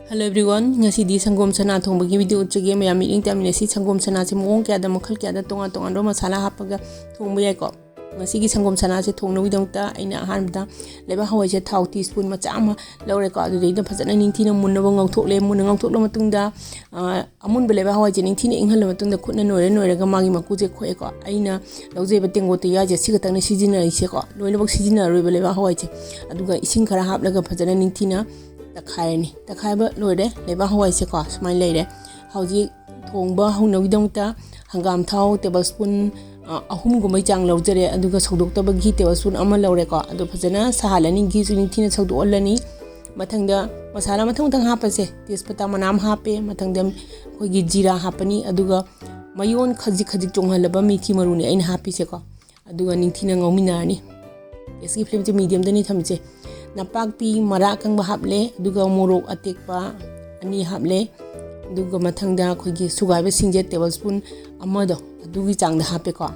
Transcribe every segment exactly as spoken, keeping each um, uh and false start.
Hello everyone, ꯉꯁꯤꯗꯤ ꯁꯪꯒꯣꯝ ꯁꯅꯥ ꯊꯣꯡꯕꯒꯤ video ꯎꯠꯆꯒꯦ꯫ ꯃꯌꯥꯝ ꯃꯤꯠꯌꯦꯡ ꯇꯥꯃꯤꯟꯅꯁꯤ꯫ ꯁꯪꯒꯣꯝ ꯁꯅꯥꯁꯦ ꯃꯑꯣꯡ ꯀꯌꯥꯗ, ꯃꯈꯜ ꯀꯌꯥꯗ, ꯇꯣꯉꯥꯟ ꯇꯣꯉꯥꯟꯕ ꯃꯁꯥꯂꯥ ꯍꯥꯞꯄꯒ ꯊꯣꯡꯕ ꯌꯥꯏꯀꯣ꯫ ꯉꯁꯤꯒꯤ ꯁꯪꯒꯣꯝ ꯁꯅꯥꯁꯦ ꯊꯣꯡꯅꯕꯒꯤꯗꯃꯛꯇ ꯑꯩꯅ ꯑꯍꯥꯟꯕꯗ ꯂꯩꯕꯥꯛ ꯍꯋꯥꯏꯁꯦ ꯊꯥꯎ tea spoon ꯃꯆꯥ ꯑꯃ ꯂꯧꯔꯦꯀꯣ꯫ ꯑꯗꯨꯗꯩꯗ ꯐꯖꯅ ꯅꯤꯡꯊꯤꯅ ꯃꯨꯟꯅꯕ ꯉꯧꯊꯣꯛꯂꯦ꯫ ꯃꯨꯟꯅ ꯉꯧꯊꯣꯛꯂ ꯃꯇꯨꯡꯗ, ꯑ, ꯑꯃꯨꯟꯕ ꯂꯩꯕꯥꯛ ꯍꯋꯥꯏꯁꯦ ꯅꯤꯡꯊꯤꯅ ꯏꯪꯍꯜꯂ ꯃꯇꯨꯡꯗ ꯈꯨꯠꯅ ꯅꯣꯏꯔ ꯅꯣꯏꯔꯒ ꯃꯥꯒꯤ ꯃꯀꯨꯁꯦ ꯈꯣꯛꯑꯦꯀꯣ꯫ ꯑꯩꯅ ꯂꯧꯖꯔꯤꯕ ꯇꯦꯡꯀꯣꯠꯇ ꯌꯥꯏꯁꯦ ꯁꯤ ꯈꯛꯇꯪꯅꯦ ꯁꯤꯖꯤꯟꯅꯔꯤꯁꯦꯀꯣ꯫ ꯂꯣꯏꯅꯃꯛ ꯁꯤꯖꯤꯟꯅꯔꯔꯣꯏꯕ ꯂꯩꯕꯥꯛ ꯍꯋꯥꯏꯁꯦ꯫ ꯑꯗꯨꯒ ꯏꯁꯤꯡ ꯈꯔ ꯍꯥꯞꯂꯒ ꯐꯖꯅ ꯅꯤꯡꯊꯤꯅ ꯇꯛꯈꯥꯏꯔꯅꯤ꯫ ꯇꯛꯈꯥꯏꯕ ꯂꯣꯏꯔꯦ꯫ ꯂꯩꯕꯥꯛ ꯍꯋꯥꯏꯁꯦꯀꯣ ꯁꯨꯃꯥꯏꯅ ꯂꯩꯔꯦ꯫ ꯍꯧꯖꯤꯛ ꯊꯣꯡꯕ ꯍꯧꯅꯕꯒꯤꯗꯃꯛꯇ ꯍꯪꯒꯥꯝ ꯊꯥꯎ table spoon, ꯑ, ꯑꯍꯨꯝꯒꯨꯝꯕꯩ ꯆꯥꯡ ꯂꯧꯖꯔꯦ꯫ ꯑꯗꯨꯒ ꯁꯧꯗꯣꯛꯇꯕ ghee table spoon ꯑꯃ ꯂꯧꯔꯦꯀꯣ꯫ ꯑꯗꯨ ꯐꯖꯅ ꯁꯥꯍꯜꯂꯅꯤ꯫ Gheeꯁꯨ ꯅꯤꯡꯊꯤꯅ ꯁꯧꯗꯣꯛꯍꯜꯂꯅꯤ꯫ ꯃꯊꯪꯗ ꯃꯁꯥꯂꯥ ꯃꯊꯪ ꯃꯊꯪ ꯍꯥꯞꯄꯁꯦ꯫ ꯇꯦꯖꯄꯇꯥ ꯃꯅꯥ ꯑꯃ ꯍꯥꯞꯄꯦ꯫ ꯃꯊꯪꯗ ꯑꯩꯈꯣꯏꯒꯤ ꯖꯤꯔꯥ ꯍꯥꯞꯄꯅꯤ꯫ ꯑꯗꯨꯒ ꯃꯌꯣꯟ ꯈꯖꯤꯛ ꯈꯖꯤꯛ ꯆꯣꯡꯍꯜꯂꯕ ꯃꯤꯊꯤ ꯃꯔꯨꯅꯤ ꯑꯩꯅ ꯍꯥꯞꯄꯤꯁꯦꯀꯣ꯫ ꯑꯗꯨꯒ ꯅꯤꯡꯊꯤꯅ ꯉꯧꯃꯤꯟꯅꯔꯅꯤ꯫ Gasꯀꯤ flameꯁꯦ mediumꯗꯅꯤ ꯊꯝꯃꯤꯁꯦ꯫ ꯅꯄꯥꯛꯄꯤ ꯃꯔꯥ ꯑꯀꯪꯕ ꯍꯥꯞꯂꯦ, ꯑꯗꯨꯒ ꯃꯣꯔꯣꯛ ꯑꯇꯦꯛꯄ ꯑꯅꯤ ꯍꯥꯞꯂꯦ, ꯑꯗꯨꯒ ꯃꯊꯪꯗ ꯑꯩꯈꯣꯏꯒꯤ ꯁꯨꯒꯥꯏꯕ ꯁꯤꯡꯁꯦ table spoon ꯑꯃꯗꯣ ꯑꯗꯨꯒꯤ ꯆꯥꯡꯗ ꯍꯥꯞꯄꯦꯀꯣ꯫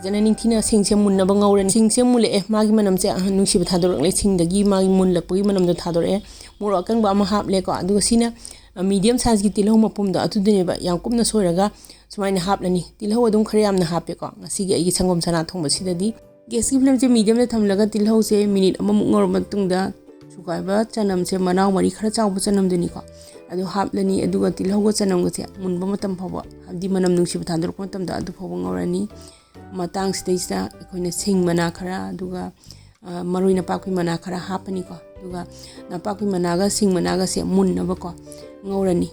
ꯐꯖꯅ ꯅꯤꯡꯊꯤꯅ ꯁꯤꯡꯁꯦ ꯃꯨꯟꯅꯕ ꯉꯧꯔꯅꯤ꯫ ꯁꯤꯡꯁꯦ ꯃꯨꯜꯂꯛꯑꯦ, ꯃꯥꯒꯤ ꯃꯅꯝꯁꯦ, ꯑꯍ, ꯅꯨꯡꯁꯤꯕ ꯊꯥꯗꯣꯔꯛꯂꯦ, ꯁꯤꯡꯗꯒꯤ ꯃꯥꯒꯤ ꯃꯨꯜꯂꯛꯄꯒꯤ ꯃꯅꯝꯗꯣ ꯊꯥꯗꯣꯔꯛꯑꯦ꯫ ꯃꯣꯔꯣꯛ ꯑꯀꯪꯕ ꯑꯃ ꯍꯥꯞꯂꯦꯀꯣ꯫ ꯑꯗꯨꯒ ꯁꯤꯅ, ꯑ, medium sizeꯀꯤ ꯇꯤꯜꯍꯧ ꯃꯄꯨꯝꯗꯣ ꯑꯗꯨꯗꯨꯅꯦꯕ, ꯌꯥꯝ ꯀꯨꯞꯅ ꯁꯣꯏꯔꯒ ꯁꯨꯃꯥꯏꯅ ꯍꯥꯞꯂꯅꯤ꯫ ꯇꯤꯜꯍꯧ ꯑꯗꯨꯝ ꯈꯔ ꯌꯥꯝꯅ ꯍꯥꯞꯄꯦꯀꯣ ꯉꯁꯤꯒꯤ ꯑꯩꯒꯤ ꯁꯪꯒꯣꯝ ꯁꯅꯥ ꯊꯣꯡꯕꯁꯤꯗꯗꯤ꯫ Gasꯀꯤ flameꯁꯦ mediumꯗ ꯊꯝꯂꯒ ꯇꯤꯜꯍꯧꯁꯦ minute ꯑꯃꯃꯨꯛ ꯉꯧꯔꯕ ꯃꯇꯨꯡꯗ ꯁꯨꯒꯥꯏꯕ ꯆꯅꯝꯁꯦ ꯃꯅꯥꯎ ꯃꯔꯤ ꯈꯔ ꯆꯥꯎꯕ ꯆꯅꯝꯗꯨꯅꯤꯀꯣ, ꯑꯗꯨ ꯍꯥꯞꯂꯅꯤ꯫ ꯑꯗꯨꯒ ꯇꯤꯜꯍꯧꯒ ꯆꯅꯝꯒꯁꯦ ꯃꯨꯟꯕ ꯃꯇꯝ ꯐꯥꯎꯕ, ꯍꯥꯏꯕꯗꯤ ꯃꯅꯝ ꯅꯨꯡꯁꯤꯕ ꯊꯥꯗꯣꯔꯛꯄ ꯃꯇꯝꯗ ꯑꯗꯨ ꯐꯥꯎꯕ ꯉꯧꯔꯅꯤ꯫ ꯃꯇꯥꯡꯁꯤꯗꯩꯁꯤꯗ ꯑꯩꯈꯣꯏꯅ ꯁꯤꯡ ꯃꯅꯥ ꯈꯔ, ꯑꯗꯨꯒ, ꯑ, ꯃꯔꯣꯏ ꯅꯄꯥꯛꯄꯤ ꯃꯅꯥ ꯈꯔ ꯍꯥꯞꯄꯅꯤꯀꯣ꯫ ꯑꯗꯨꯒ ꯅꯄꯥꯛꯄꯤ ꯃꯅꯥꯒ ꯁꯤꯡ ꯃꯅꯥꯒꯁꯦ ꯃꯨꯟꯅꯕꯀꯣ ꯉꯧꯔꯅꯤ꯫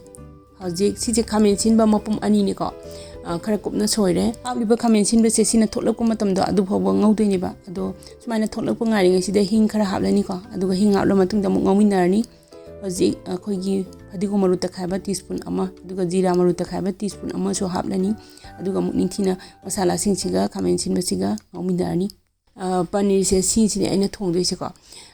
ꯍꯧꯖꯤꯛ ꯁꯤꯁꯦ ꯈꯥꯃꯦꯟ ꯑꯁꯤꯟꯕ ꯃꯄꯨꯝ ꯑꯅꯤꯅꯤꯀꯣ, ꯑ, ꯈꯔ ꯀꯨꯞꯅ ꯁꯣꯏꯔꯦ꯫ ꯍꯥꯞꯂꯤꯕ ꯈꯥꯃꯦꯟ ꯑꯁꯤꯟꯕꯁꯦ ꯁꯤꯅ ꯊꯣꯛꯂꯛꯄ ꯃꯇꯝꯗ ꯑꯗꯨ ꯐꯥꯎꯕ ꯉꯧꯗꯣꯏꯅꯦꯕ꯫ ꯑꯗꯣ ꯁꯨꯃꯥꯏꯅ ꯊꯣꯛꯂꯛꯄ ꯉꯥꯏꯔꯤꯉꯩꯁꯤꯗ ꯍꯤꯡ ꯈꯔ ꯍꯥꯞꯂꯅꯤꯀꯣ꯫ ꯑꯗꯨꯒ ꯍꯤꯡ ꯍꯥꯞꯂ ꯃꯇꯨꯡꯗ ꯑꯃꯨꯛ ꯉꯧꯃꯤꯟꯅꯔꯅꯤ꯫ ꯍꯧꯖꯤꯛ ꯑꯩꯈꯣꯏꯒꯤ ꯐꯗꯤꯒꯣꯝ ꯃꯔꯨ ꯇꯛꯈꯥꯏꯕ tea spoon ꯑꯃ, ꯑꯗꯨꯒ ꯖꯤꯔꯥ ꯃꯔꯨ ꯇꯛꯈꯥꯏꯕ tea spoon ꯑꯃꯁꯨ ꯍꯥꯞꯂꯅꯤ꯫ ꯑꯗꯨꯒ ꯑꯃꯨꯛ ꯅꯤꯡꯊꯤꯅ ꯃꯁꯥꯂꯥꯁꯤꯡꯁꯤꯒ ꯈꯥꯃꯦꯟ ꯑꯁꯤꯟꯕꯁꯤꯒ ꯉꯧꯃꯤꯟꯅꯔꯅꯤ꯫ ꯑ, ꯄꯅꯤꯔꯁꯦ ꯁꯤꯁꯤꯅꯦ ꯑꯩꯅ ꯊꯣꯡꯗꯣꯏꯁꯦꯀꯣ꯫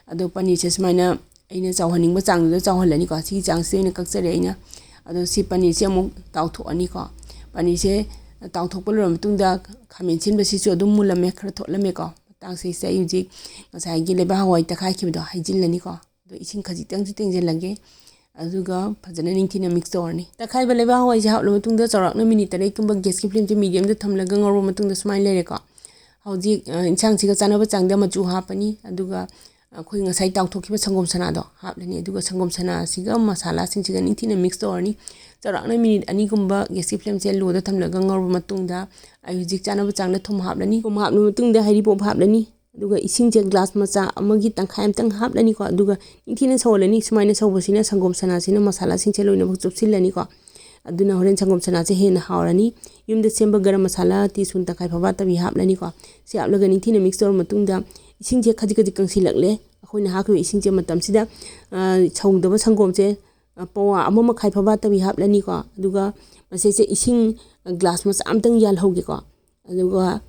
ꯑꯗꯣ ꯄꯅꯤꯔꯁꯦ ꯁꯨꯃꯥꯏꯅ ꯑꯩꯅ ꯆꯥꯎꯍꯟꯅꯤꯡꯕ ꯆꯥꯡꯗꯨꯗ ꯆꯥꯎꯍꯜꯂꯅꯤꯀꯣ꯫ ꯁꯤꯒꯤ ꯆꯥꯡꯁꯤꯗ ꯑꯩꯅ ꯀꯛꯆꯔꯦ ꯑꯩꯅ꯫ ꯑꯗꯣ ꯁꯤ ꯄꯅꯤꯔꯁꯦ ꯑꯃꯨꯛ ꯇꯥꯎꯊꯣꯛꯑꯅꯤꯀꯣ꯫ ꯄꯅꯤꯔꯁꯦ ꯇꯥꯎꯊꯣꯛꯄ ꯂꯣꯏꯔ ꯃꯇꯨꯡꯗ ꯈꯥꯃꯦꯟ ꯑꯁꯤꯟꯕꯁꯤꯁꯨ ꯑꯗꯨꯝ ꯃꯨꯜꯂꯝꯃꯦ, ꯈꯔ ꯊꯣꯠꯂꯝꯃꯦꯀꯣ꯫ ꯃꯇꯥꯡꯁꯤꯗꯩꯁꯤꯗ ꯑꯩ ꯍꯧꯖꯤꯛ ꯉꯁꯥꯏꯒꯤ ꯂꯩꯕꯥꯛ ꯍꯋꯥꯏ ꯇꯛꯈꯥꯏꯈꯤꯕꯗꯣ ꯍꯩꯖꯤꯜꯂꯅꯤꯀꯣ꯫ ꯑꯗꯣ ꯏꯁꯤꯡ ꯈꯖꯤꯛꯇꯪꯁꯨ ꯇꯦꯡꯁꯤꯜꯂꯒꯦ꯫ ꯑꯗꯨꯒ ꯐꯖꯅ ꯅꯤꯡꯊꯤꯅ ꯃꯤꯛꯁ ꯇꯧꯔꯅꯤ꯫ ꯇꯛꯈꯥꯏꯕ ꯂꯩꯕꯥꯛ ꯍꯋꯥꯏꯁꯦ ꯍꯥꯞꯂ ꯃꯇꯨꯡꯗ ꯆꯥꯎꯔꯥꯛꯅ ꯃꯤꯅꯤꯠ ꯇꯔꯦꯠꯀꯨꯝꯕ ꯒꯦꯁꯀꯤ ꯐ꯭ꯂꯦꯝꯁꯦ ꯃꯤꯗꯤꯌꯝꯗ ꯊꯝꯂꯒ ꯉꯧꯔꯕ ꯃꯇꯨꯡꯗ ꯁꯨꯃꯥꯏꯅ ꯂꯩꯔꯦꯀꯣ꯫ ꯍꯧꯖꯤꯛ ꯏꯟꯁꯥꯡꯁꯤꯒ ꯆꯥꯅꯕ ꯆꯥꯡꯗ ꯃꯆꯨ ꯍꯥꯞꯄꯅꯤ꯫ ꯑꯗꯨꯒ ꯑꯩꯈꯣꯏ ꯉꯁꯥꯏ ꯇꯥꯎꯊꯣꯛꯈꯤꯕ ꯁꯪꯒꯣꯝ ꯁꯅꯥꯗꯣ ꯍꯥꯞꯂꯅꯤ꯫ ꯑꯗꯨꯒ ꯁꯪꯒꯣꯝ ꯁꯅꯥꯁꯤꯒ ꯃꯁꯥꯂꯥꯁꯤꯡꯁꯤꯒ ꯅꯤꯡꯊꯤꯅ ꯃꯤꯛꯁ ꯇꯧꯔꯅꯤ꯫ ꯆꯥꯎꯔꯥꯛꯅ ꯃꯤꯅꯤꯠ ꯑꯅꯤꯒꯨꯝꯕ ꯒꯦꯁꯀꯤ ꯐ꯭ꯂꯦꯝꯁꯦ ꯂꯣꯗ ꯊꯝꯂꯒ ꯉꯧꯔꯕ ꯃꯇꯨꯡꯗ ꯑꯩ ꯍꯧꯖꯤꯛ ꯆꯥꯅꯕ ꯆꯥꯡꯗ ꯊꯨꯝ ꯍꯥꯞꯂꯅꯤ꯫ ꯊꯨꯝ ꯍꯥꯞꯂꯕ ꯃꯇꯨꯡꯗ ꯍꯩꯔꯤꯕꯣꯞ ꯍꯥꯞꯂꯅꯤ꯫ ꯑꯗꯨꯒ ꯏꯁꯤꯡꯁꯦ ꯒ꯭ꯂꯥꯁ ꯃꯆꯥ ꯑꯃꯒꯤ ꯇꯪꯈꯥꯏ ꯑꯃꯇꯪ ꯍꯥꯞꯂꯅꯤꯀꯣ꯫ ꯑꯗꯨꯒ ꯅꯤꯡꯊꯤꯅ ꯁꯧꯍꯜꯂꯅꯤ꯫ ꯁꯨꯃꯥꯏꯅ ꯁꯧꯕꯁꯤꯅ ꯁꯪꯒꯣꯝ ꯁꯅꯥꯁꯤꯅ ꯃꯁꯥꯂꯥꯁꯤꯡꯁꯦ ꯂꯣꯏꯅꯃꯛ ꯆꯨꯞꯁꯤꯜꯂꯅꯤꯀꯣ꯫ ꯑꯗꯨꯅ ꯍꯣꯔꯦꯟ ꯁꯪꯒꯣꯝ ꯁꯅꯥꯁꯦ ꯍꯦꯟꯅ ꯍꯥꯎꯔꯅꯤ꯫ ꯌꯨꯝꯗ ꯁꯦꯝꯕ ꯒꯔꯝ ꯃꯁꯥꯂꯥ ꯇꯤ ꯁ꯭ꯄꯨꯟ ꯇꯪꯈꯥꯏ ꯐꯥꯕ ꯇꯕꯤ ꯍꯥꯞꯂꯅꯤꯀꯣ꯫ ꯁꯤ ꯍꯥꯞꯂꯒ ꯅꯤꯡꯊꯤꯅ ꯃꯤꯛꯁ ꯇꯧꯔꯕ ꯃꯇꯨꯡꯗ ꯏꯁꯤꯡꯁꯦ ꯈꯖꯤꯛ ꯈꯖꯤꯛ ꯀꯪꯁꯤꯜꯂꯛꯂꯦ꯫ ꯑꯩꯈꯣꯏꯅ ꯍꯥꯞꯈꯤꯕ ꯏꯁꯤꯡꯁꯦ ꯃꯇꯝꯁꯤꯗ ꯁꯧꯗꯕ ꯁꯪꯒꯣꯝꯁꯦ ꯄꯋꯥ ꯑꯃ ꯃꯈꯥꯏ ꯐꯥꯕ ꯇꯕꯤ ꯍꯥꯞꯂꯅꯤꯀꯣ꯫ ꯑꯗꯨꯒ ꯃꯁꯤꯁꯦ ꯏꯁꯤꯡ ꯒ꯭ꯂꯥꯁ ꯃꯆꯥ ꯑꯃꯇꯪ ꯌꯥꯜꯍꯧꯒꯦꯀꯣ꯫ ꯑꯗꯨꯒ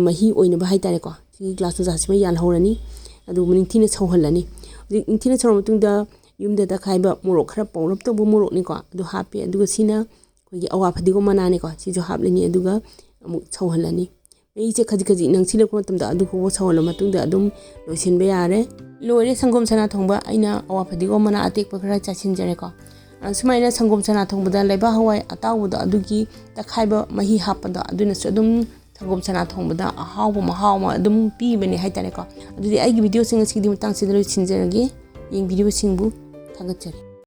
ꯃꯍꯤ ꯑꯣꯏꯅꯕ ꯍꯥꯏꯇꯥꯔꯦꯀꯣ, ꯁꯤꯒꯤ ꯒ꯭ꯂꯥꯁ ꯃꯆꯥꯁꯤꯃ ꯌꯥꯜꯍꯧꯔꯅꯤ꯫ ꯑꯗꯨꯒ ꯅꯤꯡꯊꯤꯅ ꯁꯧꯍꯜꯂꯅꯤ꯫ ꯍꯧꯖꯤꯛ ꯅꯤꯡꯊꯤꯅ ꯁꯧꯔꯕ ꯃꯇꯨꯡꯗ ꯌꯨꯝꯗ ꯇꯛꯈꯥꯏꯕ ꯃꯣꯔꯣꯛ ꯈꯔ ꯄꯧꯔꯞ ꯇꯧꯕ ꯃꯣꯔꯣꯛꯅꯤꯀꯣ, ꯑꯗꯨ ꯍꯥꯞꯄꯦ꯫ ꯑꯗꯨꯒ ꯁꯤꯅ ꯑꯩꯈꯣꯏꯒꯤ ꯑꯋꯥ ꯐꯗꯤꯒꯣꯝ ꯃꯅꯥꯅꯤꯀꯣ, ꯁꯤꯁꯨ ꯍꯥꯞꯂꯅꯤ꯫ ꯑꯗꯨꯒ ꯑꯃꯨꯛ ꯁꯧꯍꯜꯂꯅꯤ꯫ ꯃꯩꯁꯦ ꯈꯖꯤꯛ ꯈꯖꯤꯛ ꯅꯪꯁꯤꯜꯂꯛꯄ ꯃꯇꯝꯗ ꯑꯗꯨ ꯐꯥꯎꯕ ꯁꯧꯍꯜꯂ ꯃꯇꯨꯡꯗ ꯑꯗꯨꯝ ꯂꯣꯏꯁꯤꯟꯕ ꯌꯥꯔꯦ꯫ ꯂꯣꯏꯔꯦ ꯁꯪꯒꯣꯝ ꯁꯅꯥ ꯊꯣꯡꯕ꯫ ꯑꯩꯅ ꯑꯋꯥ ꯐꯗꯤꯒꯣꯝ ꯃꯅꯥ ꯑꯇꯦꯛꯄ ꯈꯔ ꯆꯥꯏꯁꯤꯟꯖꯔꯦꯀꯣ꯫ ꯁꯨꯃꯥꯏꯅ ꯁꯪꯒꯣꯝ ꯁꯅꯥ ꯊꯣꯡꯕꯗ ꯂꯩꯕꯥꯛ ꯍꯋꯥꯏ ꯑꯇꯥꯎꯕꯗꯣ ꯑꯗꯨꯒꯤ ꯇꯛꯈꯥꯏꯕ ꯃꯍꯤ ꯍꯥꯞꯄꯗꯣ ꯑꯗꯨꯅꯁꯨ ꯑꯗꯨꯝ ꯁꯪꯒꯣꯝ ꯁꯅꯥ ꯊꯣꯡꯕꯗ ꯑꯍꯥꯎꯕ ꯃꯍꯥꯎ ꯑꯃ ꯑꯗꯨꯝ ꯄꯤꯕꯅꯦ ꯍꯥꯏꯇꯥꯔꯦꯀꯣ꯫ ꯑꯗꯨꯗꯤ ꯑꯩꯒꯤ ꯚꯤꯗꯤꯑꯣꯁꯦ ꯉꯁꯤꯒꯤꯗꯤ ꯃꯇꯥꯡꯁꯤꯗ ꯂꯣꯏꯁꯤꯟꯖꯔꯒꯦ꯫ ꯌꯦꯡꯕꯤꯔꯤꯕꯁꯤꯡꯕꯨ ꯊꯥꯒꯠꯆꯔꯤ꯫